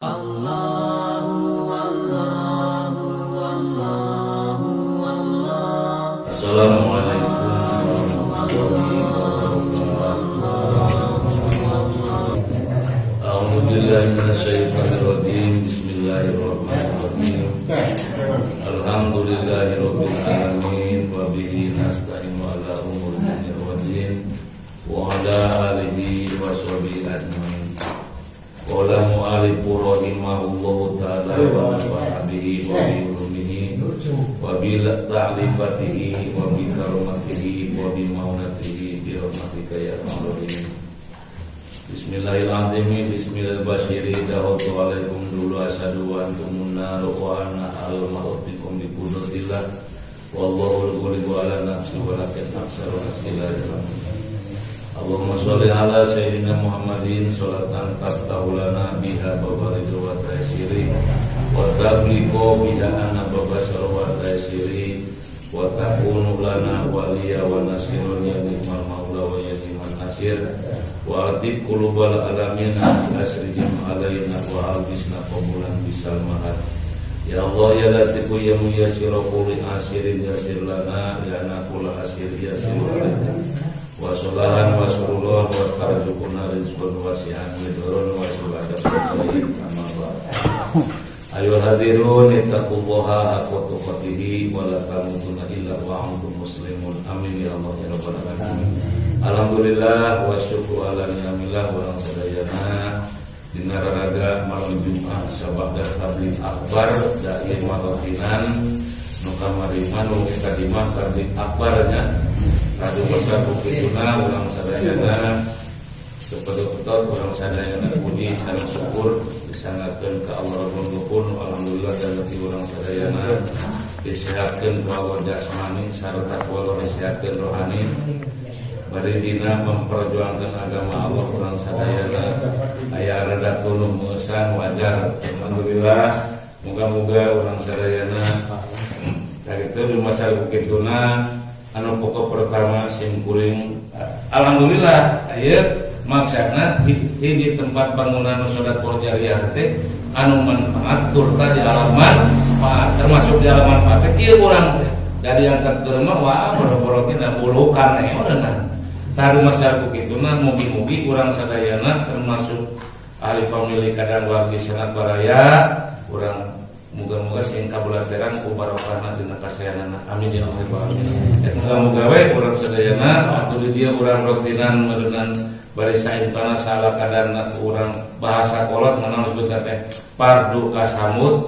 Assalamualaikum warahmatullahi wabarakatuh. A'udzu billahi minasyaitonir rajim. Bismillahirrahmanirrahim. Alhamdulillahirabbil alamin wa bihi nasta'inu ala umuri dunya waddin wa ala alihi wa sahbihi ajmain. Qala mu'allif rahimahullahu ta'ala wa nafa'a bihi wa bi ulumihi wa bi ta'lifatihi wa bi karamatihi wa bi maunatihi bi rahmatika ya arhamar rahimin. Bismillahirrahmanirrahim. Bismillahirrahmanirrahim. Da'utu alaikum dulu asyhadu wa antumun naru wa ana al ma'utikum bi qudratillah. Wallahu al-ghalibu ala nafsi walakin aktsaru nasi la ya'lamun. Allahumma sholli ala sayyidina Muhammadin sholatan taftahu lana biha babal wa taysiri wa taghliqu biha anna babasara wa taysiri wa takunu lana waliya wa nasirun ya ni'mal maula wa ya ni'man nasir wa atib qulubal alamin bi asrihim alaina wa albisna qabulan bisal mahad. Ya Allah, ya Latifu, ya Muyassiru kulli asirin yasir lana ya ana kulla asir yasir alaina wa solahan wa surullah wa tarjukuna rizqan wasi'an widurun wa subhanahu amma ba'd. Ayo hadirun, ittaqullaha haqqa tuqatih wa la tamutunna illa wa antum muslimun. Amin ya Allah ya rabbal alamin. Alhamdulillah wa syukru ala ni'amillah. Urang sadayana dina raraga malam Jumat sabada tabligh akbar dai marotinan nu kamari mah nu tadi mah tabligh akbarnya radu besar bukituna. Urang sadayana kepada urang sadayana puji sareng syukur disanggakeun ka Allah Rabbul Ghafur. Alhamdulillah dan urang sadayana disehatkeun ku Allah jasmani sarta ku Allah disehatkeun rohani, bari dina memperjuangkan agama Allah urang sadayana aya rada tunduh meusan wajar. Alhamdulillah, moga-moga urang sadayana kitu di masa kituna. Anu pokok pertama sim kuring alhamdulillah ieu maksudna hiji tempat bangunan sedekah jariah teh anu manfaat turta di alam manfaat, termasuk di alam manfaat teh kieu urang teh dari yang terkeur mah wah boro-boro kita bulukan eh udah. Tadi masa kituna mugi-mugi urang sadayana termasuk ahli pemilik kadang wargi sangat baraya urang moga-moga sing kabulateran ku barokahna dina kasayanana. Amin ya Allah alamin. Moga-moga we urang sadayana atuh di dieu urang rotinan meureunan bari sain kana salah kadarna urang bahasa kolot mana disebut teh fardu kasamut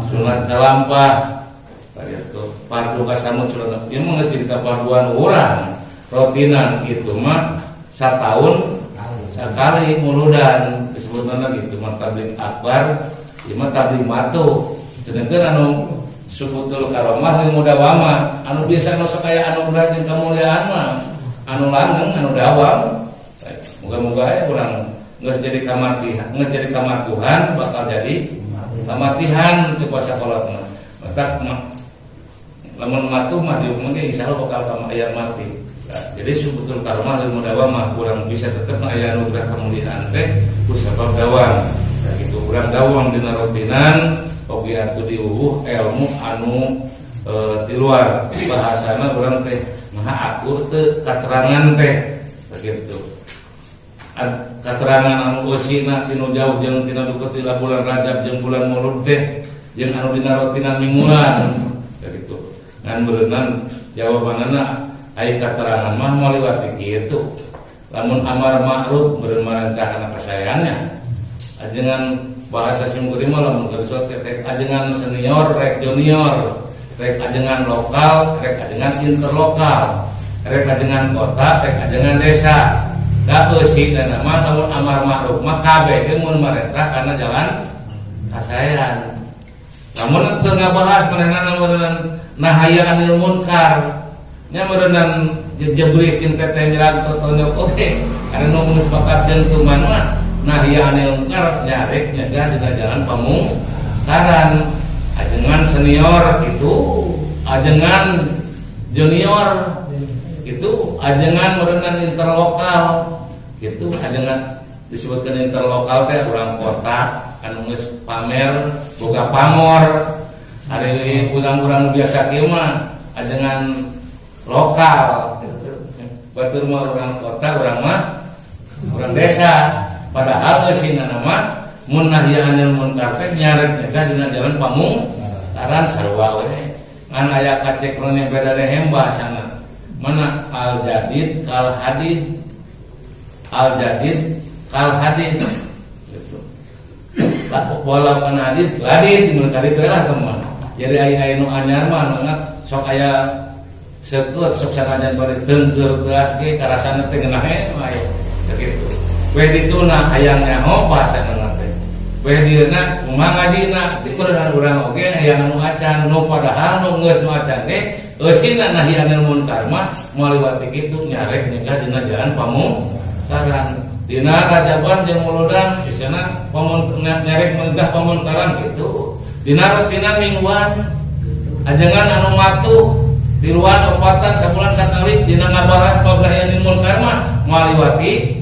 sunat kalampah. Tadi itu fardu kasamut sunat ieu mah geus jadi kafarduan urang rotinan itu mah setahun sekali muludan disebutna gitu mah tabligh akbar, ieu mah tabligh matu. Sedangkan anu subutul karomah jeung mudawamah anu biasa nu sok aya anugerah jeung kamuliaan mah anu langgeng, anu dawam. Moga-moga ya urang geus jadi kamatihan, geus jadi kamatuhan bakal jadi kamatihan cek bahasa kolot mah. Matak lamun matuh mah diumumkeun insyaallah bakal kama aya mati. Nah, jadi subutul karomah jeung mudawamah kurang bisa tetep aya anugerah kemuliaan teh ku sabab dawam. Nah, gitu urang dawam dina rotinan oge atuh diwuwuh ilmu anu di luar bahasana urang teh maha akur teu katerangan teh begitu. Katerangan anu eusina tinu jauh jeung tina deukeut tina bulan Rajab jeung bulan Maulud teh jeung anu dina rotinan mingguan begitu. Ngan berenang jawabanana ai katerangan mah maliwati kitu. Lamun amar ma'ruf beureun marentah kana kasaeannya, ajengan bahasa simkuring mah lamun keur teh ajengan senior rek junior, rek ajengan lokal rek ajengan interlokal, rek ajengan kota rek ajengan desa, da eusi dan mah lamun amar ma'ruf mah kabeh ge mun marentah kana jalan kasaean. Lamun teu ngabahas manehna meureun nahaya anil munkar nya meureunnan jejebrik jeung teteh nyerang totonyok oge karena nu geus bakat jeung tuman mah nahya anil munkar nyarek nyegah dina jalan pamungkaran. Ajengan senior itu, ajengan junior itu, ajengan meureunan interlokal itu, ajengan disebutkan interlokal teh orang kota anu anu geus pamer boga pamor. Ari urang-urang biasa kieu mah ajengan lokal gitu. Batur mah urang kota, urang mah urang desa. Padahal eusina mah mun nahi anil munkar teh nyarek nyegah dina jalan pamungkaran sarua we. Ngan aya kacekrone beda dehem bahasana. Mana al jadid kal hadid, al jadid kal hadid gitu. Walau kan hadid ladid mun kali teh lah teman. Jadi aya nu anyar mah anu sok aya seukeut sok sanajan bari teungkeur teas ge karasana teh ngeunah we kitu. We dituna hayang nyaho bahasana teh. We dieuna kumaha ngajina di beureunan urang oge hayang anu acan nu padahal nu geus nu acan teh eusina nahi anil munkar mah moal liwat kitu nyarek nyegah dina jalan pamungkaran. Dina rajaban jeung muludan isana pamun nyarek nyegah pamunkaran kitu. Dina rutinan mingguan ajengan anu matu tiluan opatan sabulan sakali dina ngabahas bab nahi anil munkar mah moal liwati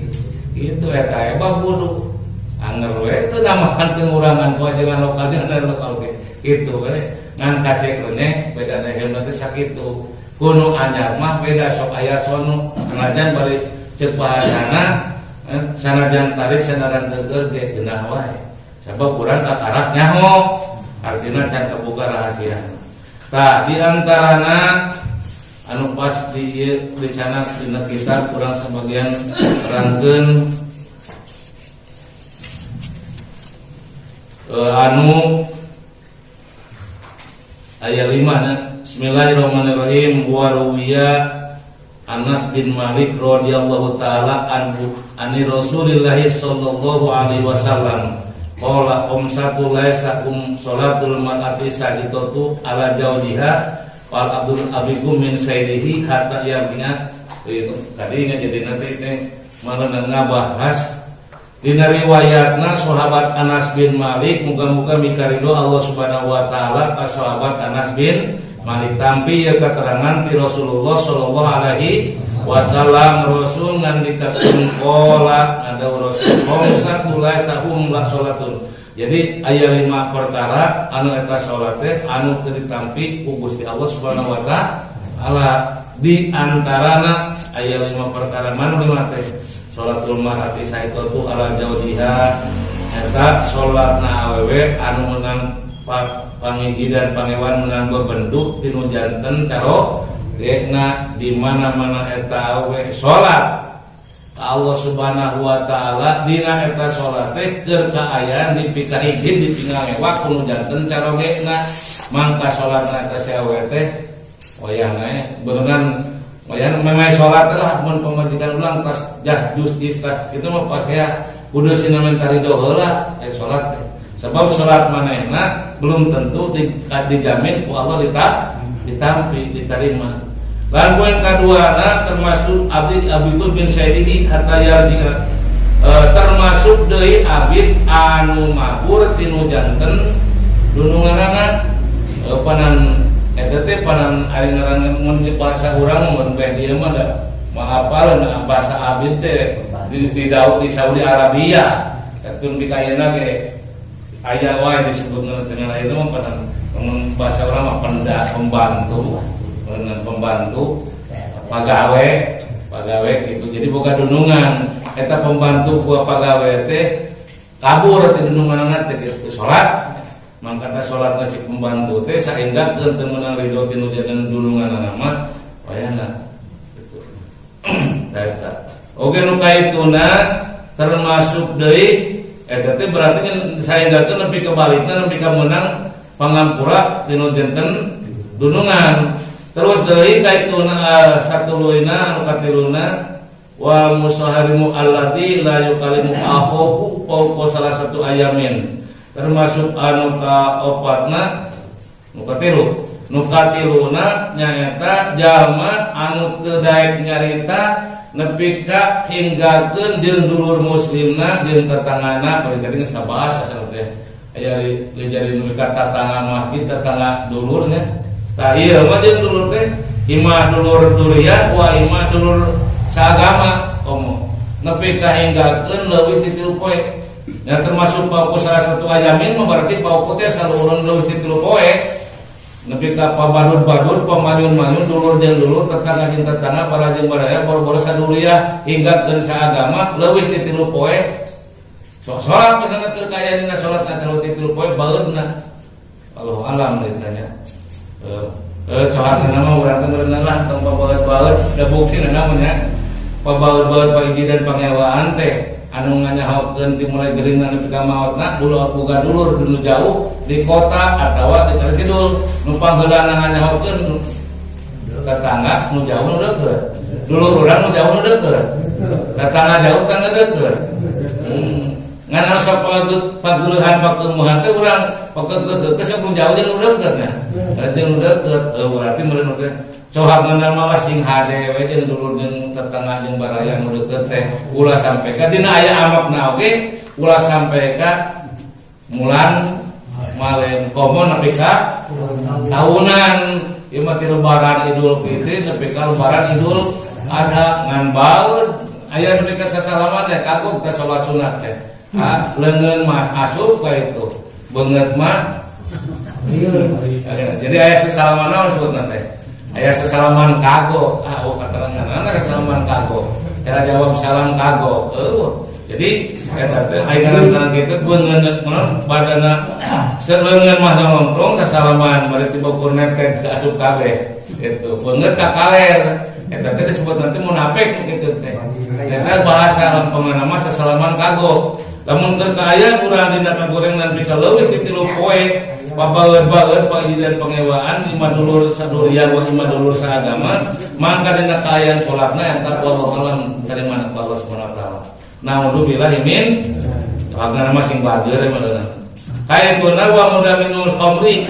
kitu eta bab wudu. Anger we teu namahan pengurangan ku ajengan lokal jeung lokal ge kitu we ngan kacekrene beda dehem teh sakitu. Kuno anyar mah beda sok aya sono sanajan bari ceuk bahasana sanajan tarik sanajan teugeur ge geunah wae sabab urang kakarak nyaho artina can kaboga rahasia. Tah di antarana anu pas di ieu dicanak dina kitab kurang sebagian terangkeun anu ayat 5 nya. Bismillahirrahmanirrahim. Wa ruwiya Anas bin Malik radhiyallahu taala anhu ani Rasulillah sallallahu alaihi wasallam qala umsatu laisa salatul mar'ati sajidatu ala jawdiha wal abdul abikum min sayyidihi hatta yarji'a. Itu tadi ingat jadi nanti teh malah ngabahas dina riwayatna sahabat Anas bin Malik muga-muga mikaridho Allah Subhanahu wa taala ka sahabat Anas bin Malik tampi ya keterangan ti Rasulullah sallallahu alaihi wasallam. Rasul ngandikakeun qala ada Rasul khamsatu laisa hum la salatun. Jadi aya 5 perkara anu eta salat teh anu teu ditampi ku Gusti Allah Subhanahu wa taala. Di antarana aya 5 perkara mana 5 teh? Salatul mar'ati saitatu ala jaujiha eta salatna awewe anu meunang pangijidan pangewan meunang bebendu tinu janten caro gekna di mana-mana eta awewe salat ka Allah Subhanahu wa taala dina eta salat teh keur kaayaan dipikahijin dipingangewa kuno janten carogena mangka salatna eta si awewe teh wayahna beuneunan wayahna memang salat lah mun pamajikan ulang tas jas jus jis tas kitu mah pas ya kudu sinamentari heula salat teh. Sebab salat manehna belum tentu dijamin ku Allah ditampi diterima. Lalu yang kaduana termasuk abid Abibur bin Saidihi hatta yarji'a, termasuk deui abid anu mabur tinu janten dununganana, panan eta teh panan ari ngaran mun ceuk bahasa urang mun beh dieu mah da mahapaleun bahasa abid teh di Daud di Saudi Arabia katun bikayana ge aya wae disebutna dengan itu mah panan mun bahasa urang mah pembantu dengan pembantu pagawe pagawe gitu. Jadi boga dunungan eta pembantu gua pagawe teh kabur ti dununganna teh gitu salat mangka teh salat si pembantu teh saengga teu meunang ridho ti nu janten dununganna mah wayahna gitu. Eta oge nu kaituna termasuk deui eta teh berarti kan saengga teh nepi ka balikna nepi ka meunang pangampura ti nu janten dunungan. Terus deui kaituna satuluyna anu katiluna wa musaharimu allati la yukalimu akhuhu fawqa salah satu ayamin termasuk anu kaopatna nu katilu nu katiluna nyaeta jalma anu teu daek nyarita nepi ka hinggakeun jeung dulur muslimna jeung tetangana. Bari tadi geus kabahas asal teh aya li jadi nu ka tatangga mah kita tetangga dulurnya tah ieu mah jeung dulur teh imah dulur durian wa imah dulur saagama komo nepi ka hinggakeun leuwih ti 3 poe. Ya termasuk pauku salah satu ayamin mah berarti pauku teh saluran leuwih ti 3 poe. Nepi ka pabadud-badud, pamanyun-manyun, dulur jeung dulur, tetangga jeung tetangga, bara jeung baraya, boro-boro saduriah hingga keun saagama leuwih ti 3 poe. Sok salat misalnya teu kaya dina salat na leuwih ti 3 poe baeudna. Allahu alam ditanya. Cohatna mah urang teh meureunna lah tong pabaeud-baeud da buktina namunnya. Pabaeud-baeud paiji dan pangewaan teh anu nganyahokeun ti mulai geuringna nepi ka maotna dulu boga dulur nu jauh di kota atawa di Garut Kidul nu pangheulana nganyahokeun tetangga nu jauh nu deukeut dulur urang nu jauh nu deukeut tetangga jauh tangga deukeut ngan anu sok paguleuhan pakeumuhan teh urang pakeukeuh sok nu jauh jeung nu deukeut nya jeung nu deukeut berarti meureun teh cohak ngeunal malah sing hade we jeung dulur jeung tetangga jeung baraya nu deukeut teh ulah sampai ka dina aya amakna oge ulah sampai ka mulan malen komo nepi ka tahunan ieu mah ti lebaran Idul Fitri nepi ka lebaran Idul Adha ngan baeud aya nepi ka sasalaman teh kagok teh salat sunat teh ah leungeun mah asup ka itu beungeut mah jadi aya sasalaman naon sebutna teh aya sesalaman kagok ah oh katerangan sesalaman kagok cara jawab salam kagok eueuh jadi eta teh aya ngaranna kitu beungeut mah badana seleungeun mah nongkrong sasalaman bari tiba kurnet teh asup kabeh gitu beungeut ka kaler eta teh disebut nanti munafik kitu teh eta bahasa lempengna mah sasalaman kagok lamun keur kaayaan urang dina kagorengan pika leuwih ti 3 poe pabaeud-baeud paiji pangewaan lima dulur saduriah wa lima dulur saagama mangka dina kaayaan salatna eta wallahu alam tarima Allah subhanahu wa taala. Naudzubillah min Wagna mah sing bager mah kayatuna wa mudaminul khamri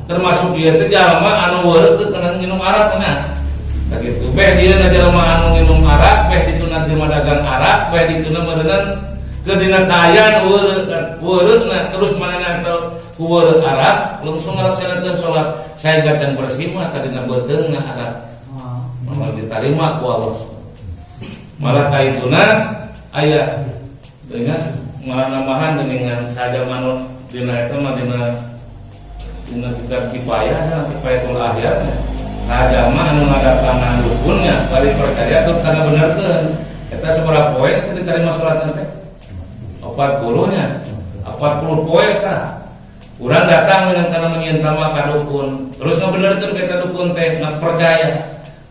termasuk ieu teh jalma anu weureuh teu kana minum arak nya. Sakitu beh dia na jalma anu minum arak beh dituna jelema dagang arak beh dituna meureunnan keur dina kaayaan weureuh terus manehna atau ku weureuh arak langsung ngalaksanakeun salat saya gacan bersih mah tadina beuteungna arak malah diterima ku Allah malah kaituna aya dengan malah nambahan dengan saja manut dina eta mah dina dina kitab kifayah sana kifayatul ahyar saja mah anu ngadatangan dukunnya bari percaya tur kana benerkeun eta sabaraha poe teh diterima salat teh 40 nya 40 poe tah urang datang dengan kana menyieun tama ka dukun terus ngabenerkeun ka eta dukun teh percaya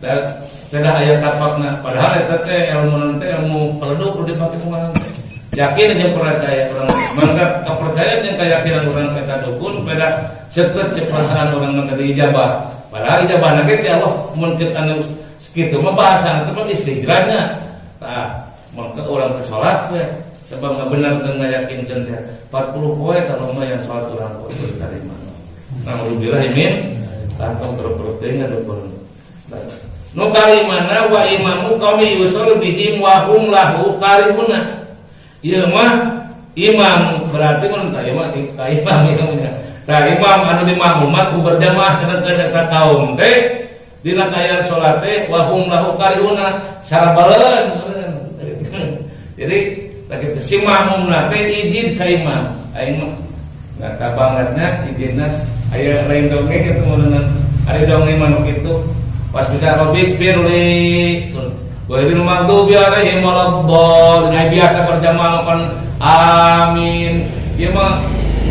da tidak aya tapakna padahal eta teh ilmu teh ilmu peleduk kudu dipake kumaha teh yakin aja percaya orang mangga kepercayaan yang keyakinan orang eta dukun pada seukeut cek perasaan orang mah tadi ijabah padahal ijabah ge teh Allah mun cek anu kitu mah bahasa itu mah istidrajnya tah maka orang teh salat we sebab ngabenerkeun ngayakinkeun teh 40 poe kalau mah yang salat urang poe diterima. Naudzubillah min kantong terus teuing dukun. Nu kalimana wa imamu qaumi yusul bihim wa hum lahu karihuna. Ieu mah imam berarti mun tah ieu mah ka imam ieu mah. Tah imam anu dimakmumat ku berjamaah sedengkeun eta kaum teh dina kaayaan salat teh wa hum lahu karihuna sarabaleun. Jadi sakitu si makmumna teh izin ka imam. Aing mah nggak bangetnya izinna aya lain dongeng kitu meunang ari dongeng mah nu kitu pas bisa Robbi firli ghairil maghdubi alaihim waladdallin. Nah, biasa berjamaah makan amin. Ieu mah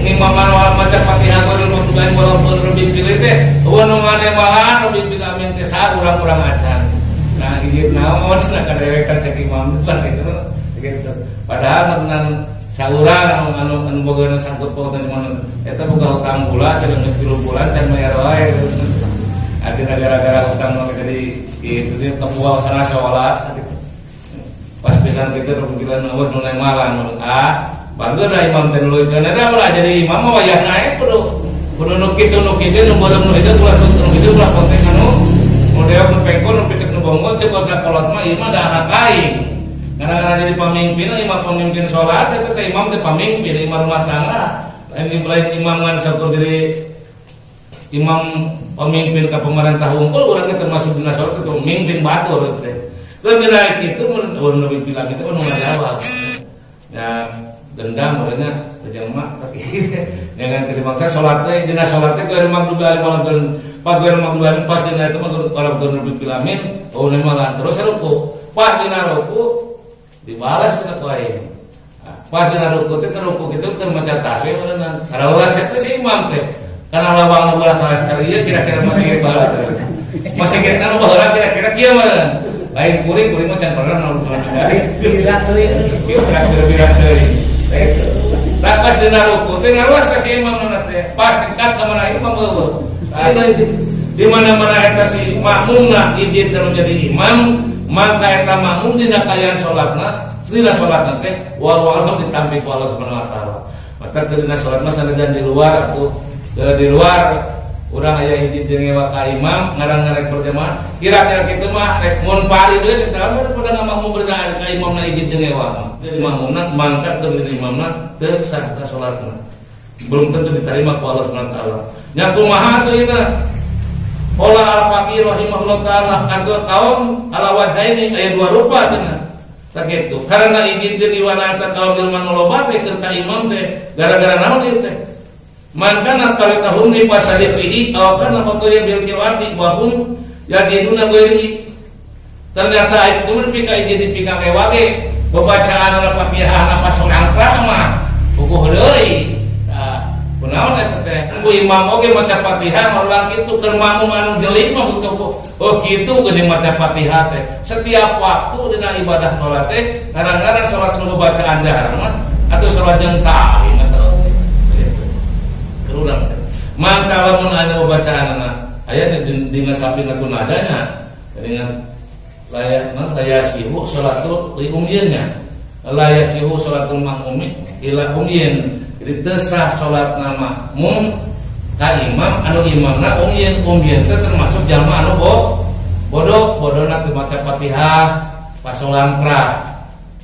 ngimaman wala maca Fatihah ghairil maghdubi alaihim waladdallin Robbi firli teh eueuh nu malahan Robbi firli amin teh saha urang-urang acan. Nah, izin naon cenah ka dewekan cek imam kan gitu. Gitu. Padahal meunang saurang anu anu anu boga sangkut paut di mana eta boga hutang gula cenah geus 3 bulan can bayar wae. Artinya gara-gara hutang mah jadi itu dia kebuang karena sholat gitu. Pas pisan kita pemikiran Allah nu malan ah bagus lah imam teh nuluykeun eta ulah jadi imam mah wayahna aya kudu kudu nu kitu nu kitu nu beureum nu hideung ulah nu hideung ulah konten anu nu deok nu pengko nu picek nu bongo cek kolot mah ieu mah da anak aing. Karena jadi pemimpin, imam pemimpin sholat itu teh imam teh pemimpin, imam rumah tangga. Lain lain imam ngan sakur jadi imam pemimpin ke pemerintah unggul urang teh termasuk dina sholat itu pemimpin batur teh. Terus bila itu mun Nabi bilang itu nu ngajawab. Ya Dendam makanya berjamaah jangan ke bangsa salat teh dina salat teh ghairil maghdubi alaihim waladdallin pas ghairil maghdubi alaihim pas dina itu mah waladdallin bil amin oh malah terus ruku pas dina ruku dibalas ku aing. Pas dina ruku teh ruku kitu keur maca tasbih meureunna karawas eta si imam teh karena lawang nu belah karieu kira-kira masih baheula masih kita nu baheula kira-kira kieu meureun lain kuring kuring mah can pernah nu dari Kira teuing. Kira-kira teuing. Nah, pas dina ruku teh ngaruas ka si imam nu teh pas dekat ka mana imam eueuh. Di mana-mana eta si makmumna izin terus jadi imam maka eta makmum dina kaayaan salatna dina salatna teh wallahu alam ditampi ku Allah Subhanahu wa taala. Maka dina salat mah sanajan di luar atuh di luar urang aya hiji jeung ngewa ka imam ngarang-ngarek berjamaah kira-kira kitu mah rek mun pari deui teh pada makmum berjamaah ka imamna hiji jeung ngewa mah. Jadi makmumna mangkat keur jadi imamna teu sah ka salatna. Belum tentu diterima ku Allah Subhanahu wa taala. Nya kumaha atuh ieu? Qala al-Faqih rahimahullah taala atau kaum ala wajhaini aya dua rupa cenah. Tak gitu. Karena izin jeung iwana eta kaum jelema nu loba teh keur ka imam teh gara-gara naon ieu teh? Man kana qaritahum li fasalifihi aw kana khotoya bil qiraati wa hum yajiduna ghairi. Ternyata itu mah pika izin di pika wage bacaan al-Fatihah apa sangkrah mah puguh deui. Tah, kunaon eta teh? Ku imam oge maca Fatihah ulang kitu keur makmum anu jelik mah butuh oh kitu geuning maca Fatihah teh. Setiap waktu dina ibadah salat teh ngarang-ngarang salat nu bacaan dahar mah atau salat jeung ta'lim atau gitu. Berulang teh. Maka lamun aya bacaanna aya dina sapina nadanya dengan layak non la yasihu salatul li umyinnya la yasihu salatul makmumi ila umyin. Jadi teu sah salat makmum ka imam anu imamna umyin. Umyin teh termasuk jalma anu bodoh bodona teu maca Fatihah pasolangkra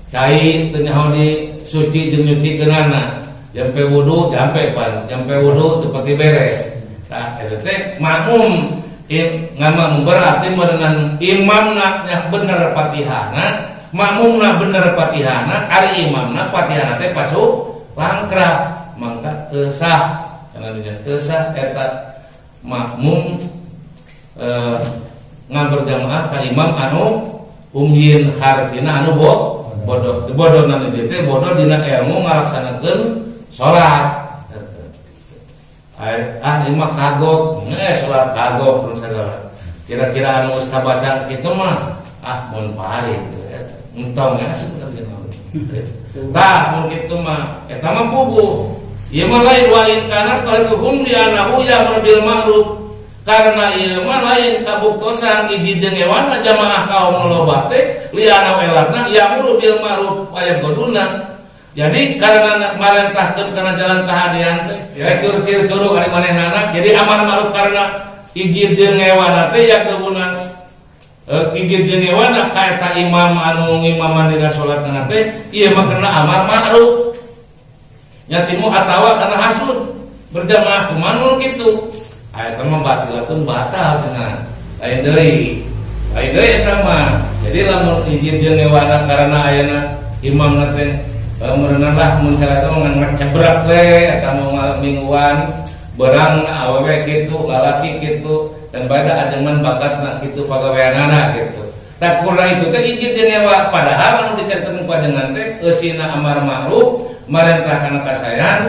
cai teu nyaho di suci jeung nyucikeunana jampe wudu jampe pan jampe wudu teu pati beres. Tah eta teh makmum ngamam berarti meureunan imamna nya bener Fatihahna makmumna bener Fatihahna ari imamna Fatihahna teh pasu langkrah mangka teu sah karena dinya teu sah eta makmum ngaberjamaah ka imam anu umyin hartina anu bodoh bodoh na dieu teh bodoh dina ilmu ngalaksanakeun salat. Ah ini mah kagok, salat kagok terus segala. Kira-kira anu geus kabaca kitu mah ah mun pari entong ya sebenarnya. Tah mun kitu mah eta mah puguh. Ieu mah lain wa in kana qalatuhum li annahu ya'muru bil ma'ruf. Karena ieu mah lain kabuktosan hiji jeung ewana jamaah kaum loba teh li annahu elatna ya'muru bil ma'ruf wa yabghaduna. Jadi karena marentahkeun kana jalan kahadean teh ya cur-cir curug ari manehnana jadi amar ma'ruf karena hiji jeung ewana teh yaqdunas hiji jeung ewana ka eta imam anu ngimaman dina salatna teh ieu mah karena amar ma'ruf nya timu atawa karena hasud berjamaah kumaha nu kitu eta mah batilatun batal cenah lain deui lain deui eta mah. Jadi lamun hiji jeung ewana karena ayana imamna teh meureunan lah mun cara eta mah ngecebrak we eta mau mingguan berang awewe kitu lalaki kitu dan pada ademan bakatna kitu pagaweanana kitu. Tak kurang itu teh izin jeung ewa padahal anu dicaritakeun panjenengan teh eusina amar ma'ruf marentah kana kasaean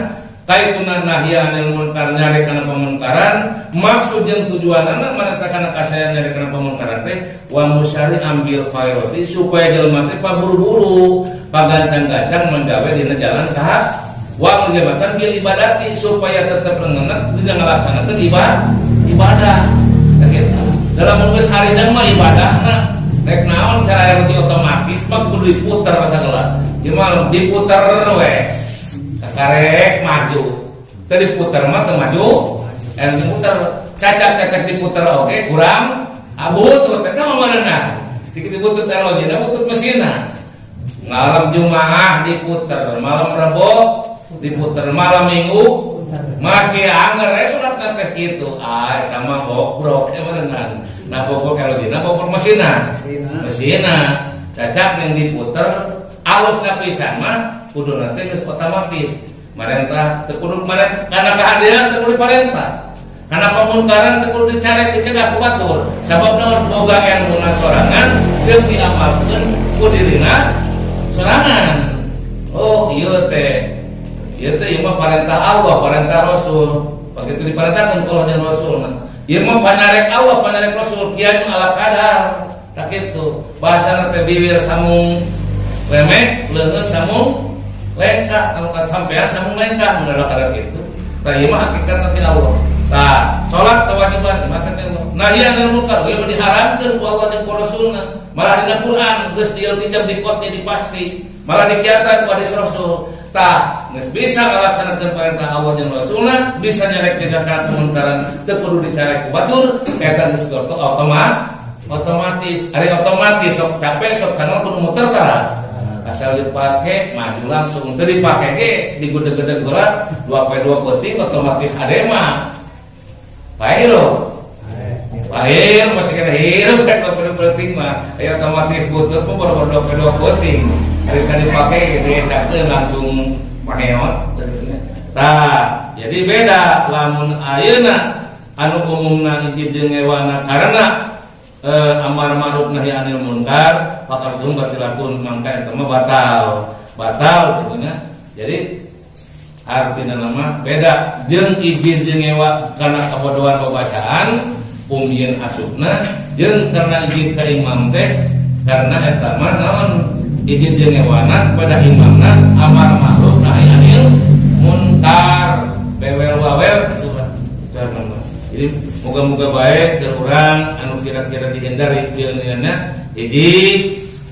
kaituna nahya anil munkar nyari kana pamungkaran maksud jeung tujuanana marentah kana kasaean nyari kana pamungkaran teh wa musyari ambil khairati supaya jelema teh paburu-buru pagancang-gancang menggawe dina jalan saha wa menjabatan bil ibadati supaya tetap rengenget dina ngalaksanakeun ibadah gitu. Dalam geus haridang mah ibadahna rek naon cara yang otomatis mah kudu diputer sagala. Ieu mah diputer we. Karek maju. Teu diputer mah teu maju. Diputer cacak-cacak diputer oke kurang abut teh mah meunang. Dikit dibutut elojina butut mesinna. Malam Jumaah diputer, malam Rebo diputer, malam Minggu masih anger eh salat teh kitu. Ah eta mah bobrok meunang. Nah bobrok elojina bobrok mesinna. Mesinna. Cacak yang diputer alus pisan mah kudu teh geus otomatis marentah teu kudu marentah kana kahadean, teu kudu parentah kana pamungkaran, teu kudu dicarek dicegah ku batur. Sabab naon? Boga ilmuna sorangan jeung diamalkeun ku dirina sorangan. Oh, ieu teh, ieu teh, ieu mah parentah Allah, parentah Rasul. Begitu diparentahkan ku Allah jeung Rasul, ieu mah panyarek Allah, panyarek Rasul, kiai ala kadar. Tak kitu bahasana teh, bibir samung lemek, leungeun samung lengkah, anu sampean samung lengkah mun ala kadar kitu. Tah, ieu mah hakikat ti Allah. Tah, salat kewajiban mah teh Allah. Nahi anil munkar ieu mah diharamkeun ku Allah jeung ku Rasulna. Malah dina Quran geus diiltijam, dikot, jadi pasti. Malah dikiatan ku hadis Rasul. Tah, geus bisa ngalaksanakeun perintah Allah jeung Rasulna, bisa nyarek tindakan kemungkaran, teu kudu dicarek ku batur, eta geus otomatis. Ari otomatis sok capek sok tanggal kudu muter tara. Asal dipake maju langsung, teu dipake ge digudeg-gudeg heula 2 poe 2 peuting otomatis ade mah. Pae lahir masih kena hirup kan 2 poe 2 peuting mah. Aya otomatis butut pun baru 2 poe 2 peuting. Ari tadi dipake gitu ya, langsung paheot. Tah, jadi beda lamun ayeuna anu umumna ijid jeung ngewana karena amar ma'ruf nahi anil munkar, faqadhum batilatun, mangka eta mah batal. Batal gitu nya. Jadi artinya nama beda jeung ijid jeung ngewa karena kabodohan babacaan umyin asupna, jeung karena ijid ka imam teh karena eta mah naon, ijid jeung ngewana pada imamna amar ma'ruf nahi anil munkar, bewel wawel gitu lah. Jadi moga-moga baik ke urang anu kira-kira dihindari pilihna. Jadi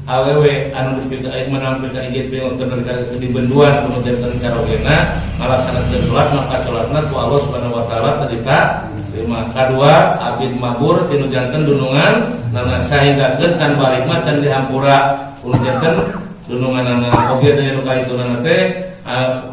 awewe anu dipilih menampilkan ijid di benduan kemudian karogena ngalaksanakeun salat, maka salatna ku Allah Subhanahu wa taala teu diterima. Kadua, abid mabur tinu janten dunungan nana sahinggakeun can balik mah can dihampura kudu janten dunungan nana oge deui. Nu kahitunana teh,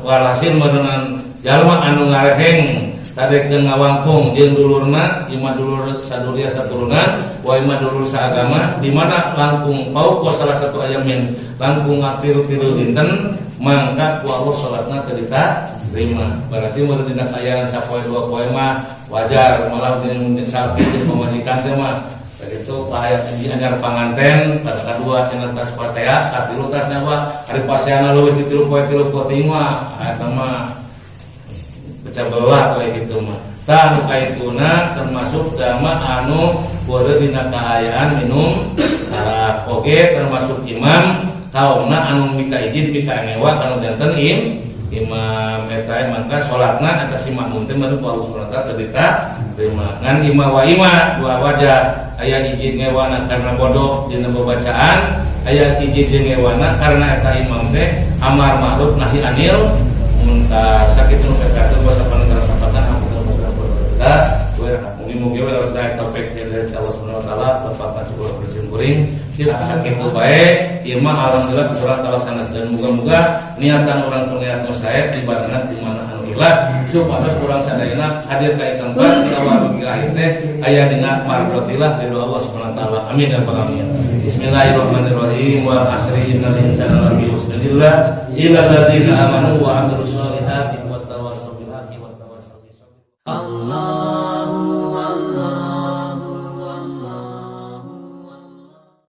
walhasil meureunan jalma anu ngareheng tadekeun ngawangkung jeung dulurna, imah dulur saduria saturunan wa imah dulur saagama, di mana langkung pauko salah satu ayamin langkung tilu-tilu dinten, mangka ku Allah salatna teu diterima. Berarti mun dina kaayaan sapoe dua poe mah wajar, malah dina sakit jeung pamajikan teh mah begitu aya anyar panganten pada kadua cenah tas patea, katilu tas nyawa. Ari paseana leuwih di 3 poe 3 peuting mah eta mah pecah belah kayak gitu mah. Tah, nu kaituna termasuk dama anu kudu dina kaayaan minum arak oge termasuk imam kaumna anu mika ijid mika ngewa kanu janten imam eta, maka salatna eta si makmum teh mah ku Allah Subhanahu wa taala teu diterima. Ngan ima wa ima dua wajah, aya ijid ngewana karena bodoh dina babacaan, aya ijid jeung ngewana karena eta imam teh amar ma'ruf nahi anil munkar. Sakit nu kakatur bahasa panentara sapatan kita. Mugi-mugi we harus saya topik dari Allah Subhanahu wa taala lepatan syukur bersimpuring tidak sakit itu baik. Ieu mah alhamdulillah kurang laksana dan moga-moga niatan urang pengayat nu sae dibarengan di mana anu ikhlas supados urang sadayana hadir ka ieu tempat di awal dugi ka akhir teh aya dina mardhotillah, ridho Allah Subhanahu wa taala. Amin ya rabbal alamin. Bismillahirrahmanirrahim. Wal asri, innal insana lafi khusr illa alladzina amanu wa amilus.